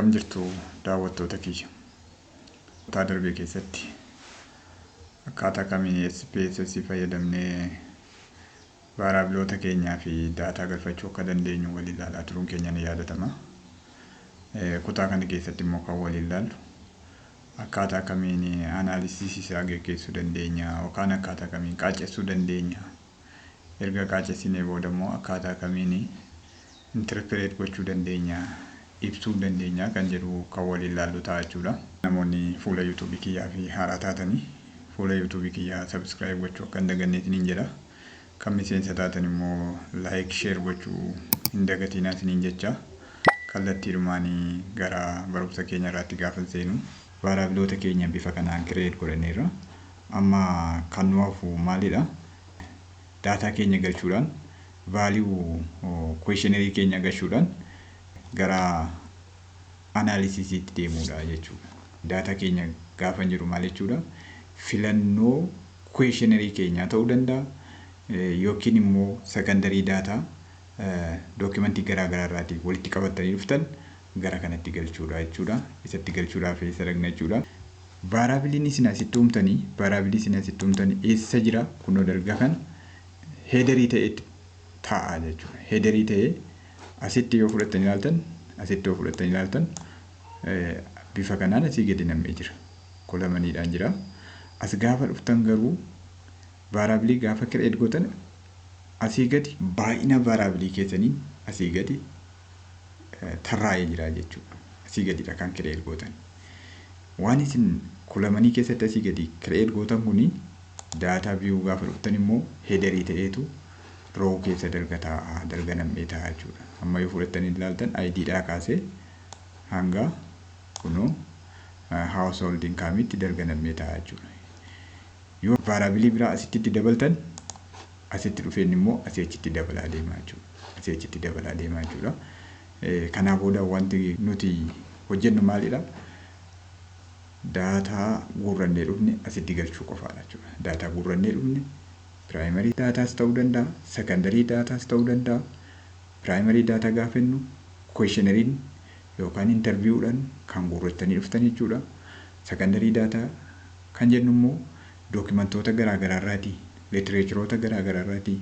Akkam jirtu, daawwattoota kiyya? Kutaa darbe keessatti akkaataa kamiin SPSS fayyadamnee variableoota keenyaa fi daataa galfachuu akka dandeenyu waliin ilaalaa turuun keenya ni yaadatama. Kutaa kana keessatti immoo kan waliin ilaallu akkaataa kamiin analysisii isaa geggeessuu dandeenya yookaan akkaataa kamiin qaaccessuu dandeenya. Erga qaaccessinee booda immoo akkaataa kamiin interpret gochuu dandeenya, ibsuu dandeenya kan jedhu kan waliin ilaallu ta'a jechuudha. Namoonni fuula YouTubeii kiyyaa fi haaraa taatanii fuula YouTubeii kiyyaa subscribe gochuu akka hin daganneetiin jedha. Kan miseensa taatan immoo like, share gochuu hin dagatinaa isiniin jecha. Kallattiidhumaan gara barumsa keenya irraatti gaafa seenu, variableoota keenya bifa kanaan create godhaneerra. Amma kan nu hafu maalidha? Daataa keenya galchuudhaan, value questionnaireii keenya galchuudhaan gara analysisiitti deemuudha jechuudha. Daataa keenya gaafa jedhu maal jechuudha? Filannoo questionnaireii keenyaa ta'uu danda'a, yookiin immoo secondary data documentii garaa garaa irraatii walitti qabatanii dhuftan gara kanatti galchuudha jechuudha. Isatti galchuudhaaf eessa dhaqna jechuudha? Variableiin isin asitti uumtanii, variableii isin asitti uumtanii eessa jira? Kunoo dalga kana headerii ta'etti taa'a jechuudha. Headerii ta'ee asitti yoo fudhattanii ilaaltan, asitti yoo fudhattanii ilaaltan, bifa kanaan asii gadi nammee jira. Columniidhaan jira. As gaafa dhuftan garuu, variableii gaafa create gootan, asii gadi baay'ina variableii keessanii asii gadi tarraa'ee jira jechuudha. Asii gadidha kan create gootan. Waan isin columnii keessatti asii gadi create gootan kuni data view gaafa dhuftan immoo headerii ta'eetu row keessa dalga taa'a, dalga nammee taa'a jechuudha. Amma yoo fudhattanii ilaaltan, IDdhaa kaasee hanga kunoo household incomeitti dalga nammee taa'a jechuudha. Yoo variableii biraa asitti itti dabaltan, asitti dhufeen immoo asii achitti dabalaa deemaa jechuudha. Asii achitti dabalaa deemaa jechuudha. Kanaa booda wanti nuti hojjennu maalidha? Daataa guurrannee dhufne asitti galchuu qofaadha jechuudha. Daataa guurrannee dhufne primary dataas ta'uu danda'a, secondary dataas ta'uu danda'a. Primary data gaafa jennu questionnaireiin yookaan interviewdhaan kan guurrattanii dhuftan jechuudha. Secondary data kan jennu immoo documentoota garaa garaarraatii, literatureoota garaa garaarraatii,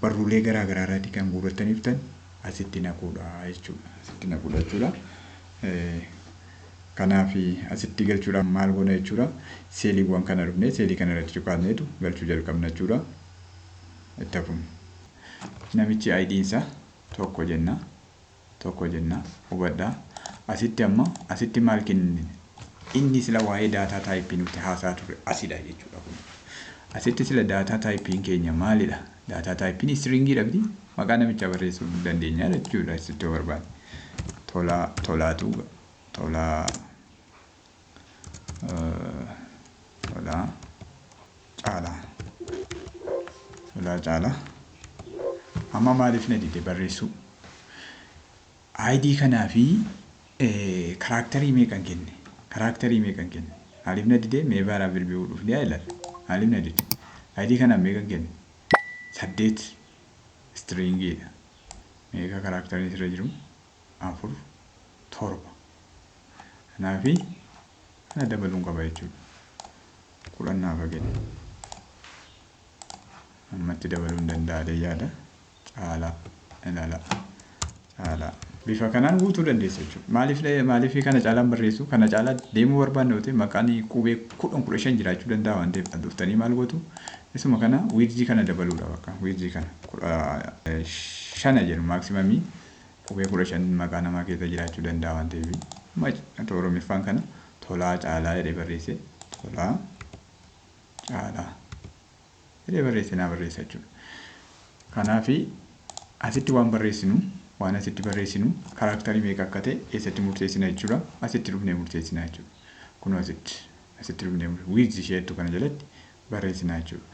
barruulee garaa garaarraatii kan guurrattanii dhuftan asitti naquudha jechuudha. Asitti naquudha jechuudha. Kanaaf asitti galchuudhaan maal goona jechuudha? Celliiwwan kana dhufnee cellii kana irratti cuqaasneetu galchuu jalqabna jechuudha. Itti hafuun. Namichi IDn isaa 1 jenna. 1 jenna. Hubadhaa. Asitti amma asitti maal kennine? Inni sila waa'ee data typeii nuti haasaa turre asidha jechuudha kun. Asitti sila data typeiin keenya maalidha? Data typeiin stringiidha miti? Maqaa namichaa barreessuu dandeenya jechuudha asitti yoo barbaanne. Tolaa, Tolaatu, Tolaa, Tolaa Caalaa. Tolaa Caalaa. Amma maaliif na dide barreessuu? ID kanaa fi characterii meeqan kenne? Characterii meeqan kenne? Maaliif na dide? Mee variable view dhufnee haa ilaallu. Maaliif na dide? ID kanaaf meeqan kenne? 8 stringiidha. Meeqa characteriin irra jiru? Afur, torba. Kanaafi kana dabaluun qaba jechuudha. 10 naaf kennu. Ammatti dabaluu hin danda'a yaada. Caalaa ilaala. Caalaa. Bifa kanaan guutuu dandeessa jechuudha. Maaliif kana caalaan barreessu? Kana caalaa deemuu barbaanne yoo ta'e, maqaan qubee 10, 15 jiraachuu danda'a waan ta'eef, dhuftanii maal gootu? Isuma kana widthii kana dabaluudha bakka. Widthii kana 15 jedhu, maximumii qubee 15 maqaa namaa keessa jiraachuu danda'a waan ta'eef, Oromiffaan kana Tolaa Caalaa jedhee barreesse, Tolaa Caalaa jedhee barreesse naa barreessa jechuudha. Kanaafi asitti waan barreessinu, waan asitti barreessinu characterii meeqa akka ta'e eessatti murteessina jechuudha? Asitti dhufnee murteessina jechuudha. Kunoo asitti dhufnee width isheettu kana jalatti barreessina jechuudha.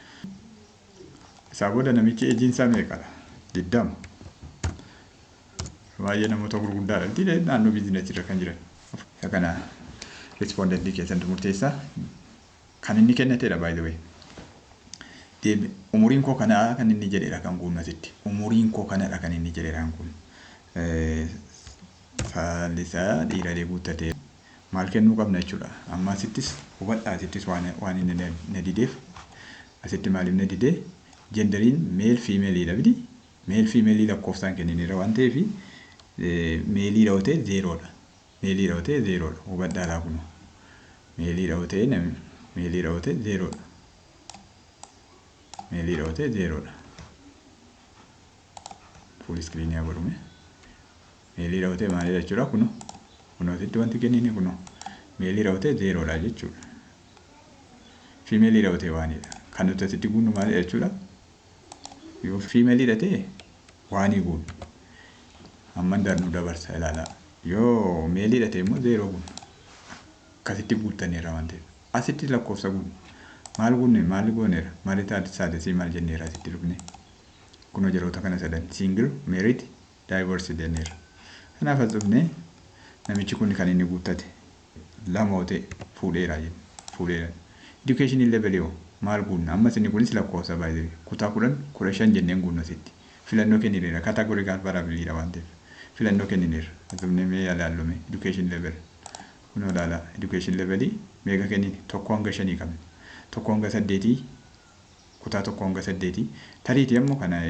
Isaa booda namichi ageiin isaa meeqadha? 20. Baay'ee namoota gurguddaadha miti, naannoo businessii irra kan jiran. Isa kana respondentii keessantu murteessa. Kan inni kennatedha, by the way. Umuriin koo kanadha kan inni jedhedha kan guunnu asitti. Umuriin koo kanadha kan inni jedhedha kan kun. Saalli isaa dhiiralee guuttatee maal kennuu qabna jechuudha. Amma asittis hubadhaa, asittis waan inni na dideef, asitti maaliif na didee? Genderiin male, femaleiidha miti. Male, femaleii lakkoofsaan kennineera waan ta'eef, maleiidha yoo ta'e zerodha. Maleiidha yoo ta'e zerodha. Hubadhaa laa, kunoo. Maleiidha yoo ta'e, maleiidha yoo ta'e zerodha. Maleiidha yoo ta'e zerodha. Full screenii haa godhume. Maleiidha yoo ta'e maalidha jechuudha kunoo. Kunoo asitti wanti kennine kunoo. Maleiidha yoo ta'e zerodha jechuudha. Femaleiidha yoo ta'e oneidha. Kan nuti asitti guunnu maalidha jechuudha? Yoo femaleiidha ta'e oneii guunnu. Amma nu dabarsa, ilaalaa. Yoo maleiidha ta'e immoo zero guunnu. Akkasitti guuttaneera waan ta'eef. Asitti lakkoofsa guunnu. Maal guunne? Maal gooneera? Marital statusii maal jenneera asitti dhufne? Kunoo yeroota kana sadan, single, married, divorced jenneera. Kanaaf as dhufne namichi kun kan inni guuttate lama yoo ta'e fuudheera jenna. Fuudheera. Education level yoo maal guunna? Ammas inni kunis lakkoofsa baay'ee, kutaa 10, 15 jenneen guunna asitti. Filannoo kennineera. Categorical variableiidha waan ta'eef. Filannoo kennineera. As dhufnee mee ilaallume education level. Kunoo ilaalaa, education levelii meeqa kennine? 1 hanga 5 qabna. 1 hanga 8, kutaa 1 hanga 8. Tariitii ammoo kana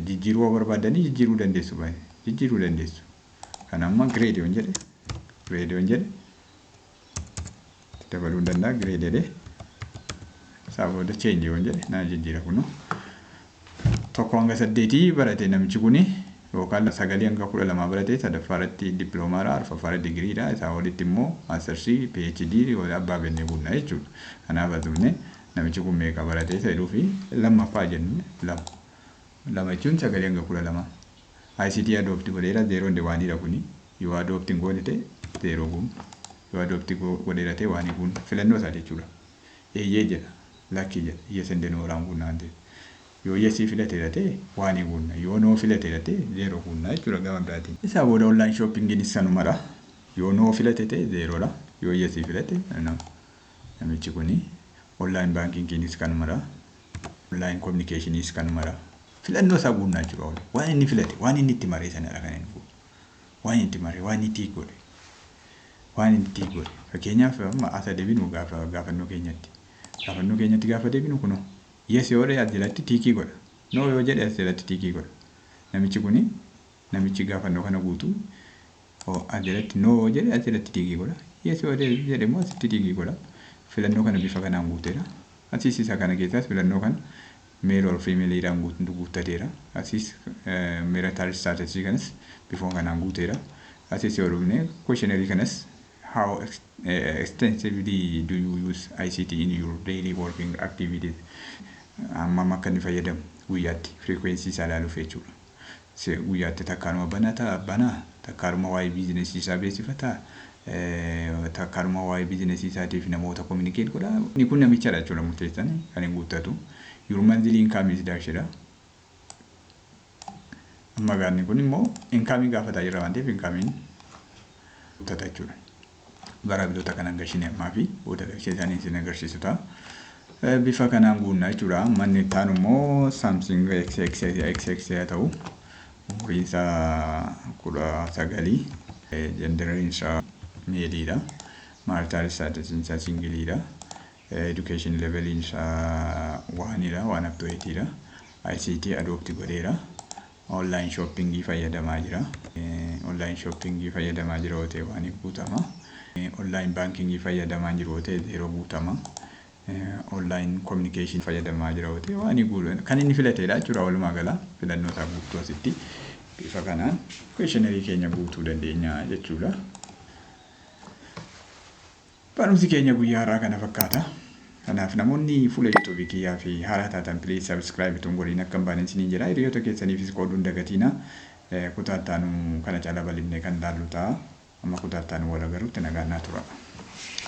jijjiiruu yoo barbaadanii jijjiiruu dandeessu, baay'ee jijjiiruu dandeessu. Kana amma grade yoon jedhe, grade yoon jedhe dabaluu hin danda'a, grade jedhee isaa booda change yoon jedhe naa jijjiira. Kunoo 1 hanga 8 barate namichi kuni, yookaan 9 hanga 12 barate. Sadaffaa irratti dippiloomaadha, arfaffaa irratti digiriidha, isaa olitti immoo mastersii, PhD abbaa bennee guunna jechuudha. Kanaaf as dhufne namichi kun meeqa barate isa jedhuu fi lammaffaa jennu, lama. Lama jechuun 9 hanga 12. ICT adopt godheera, zero and oneiidha kuni. Yoo adopt hin goone ta'e zero guun. Yoo adopt godheera ta'e oneii guun, filannoo isaa jechuudha. Eeyyee jedha, lakkii jedha, yes and nodhaan guunna waan ta'eef. Yoo yesii filateera ta'e oneii guunna. Yoo no filateera ta'e zero guunna jechuudha gama biraatiin. Isaa booda online shoppingiinis sanumadha. Yoo no filate ta'e zerodha. Yoo yesii filate namichi kuni online bankingiinis kanumadha. Online communicationiis kanumadha. Filannoo isaa guunnaa jechuudha. Waan inni filate, waan inni itti maree sanadha kan inni fuudhu. Waan inni itti maree, waan inni tick godhe. Waan inni tick godhe. Fakkeenyaaf amma asa deebinu gaafa gaafannoo keenyatti. Gaafannoo keenyatti gaafa deebinu kunoo yes yoo jedhe as jalatti tickii godha. No yoo jedhe as jalatti tickii godha. Namichi kuni, namichi gaafannoo kana guutuu, as jalatti no yoo jedhe as jalatti tickii godha. Yes yoo jedhe immoo asitti tickii godha. Filannoo kana bifa kanaan guuteera. Asiis isa kana keessaas filannoo kana male or femaleiidhaan guuttateera. Asiis marital statusii kanas bifa kanaan guuteera. Asiis yoo dhufne questionnaireii kanas, how extensively do you use ICT in your daily working activities? Hammam akka inni fayyadamu guyyaatti, frequency isaa ilaaluuf jechuudha. Guyyaatti takkaanuma banataa banaa, takkaanuma waa'ee businessii isaa beeksifataa, takkaanuma waa'ee businessii isaatiif namoota communicate godhaa. Inni kun namichadha jechuudha murteessan kan hin guuttatu. Your monthly income is dashidha. Amma gaanni kun immoo incomeii gaafataa jira waan ta'eef incomeiin guuttata jechuudha. Variableoota kanan gashine ammaa fi booda gashee isaanii isin agarsiisu ta'a. Bifa kanaan guunnaa jechuudha. Manni itti aanu immoo Samsung XX XX haa ta'u. Umuriin isaa 19. Genderiin isaa maleiidha. Marital statusiin isaa singleiidha. Education leveliin isaa oneidha. One up to eightiidha. ICT adopt godheera. Online shoppingii fayyadamaa jira. Online shoppingii fayyadamaa jira yoo ta'e oneii guutama. Online bankingii fayyadamaa jiru yoo ta'e zero guutama. Online communication fayyadamaa jira yoo ta'e oneii guutu. Kan inni filateedha jechuudha, walumaa gala filannoo isaa guutuu asitti bifa kanaan questionnaireii keenya guutuu dandeenya jechuudha. Barumsi keenya guyyaa har'aa kana fakkaata. Kanaaf namoonni fuula YouTubeii kiyyaa fi haaraa taatan, please subscribe tun godhiin akka hin baane isiniin jira. Hiriyoota keessaniifis qooduun dagatiina. Kutaa itti aanu kana caalaa bal'ifnee kan ilaallu ta'a. Amma kutaa itti aanu wal agarrutti nagaan naa tura.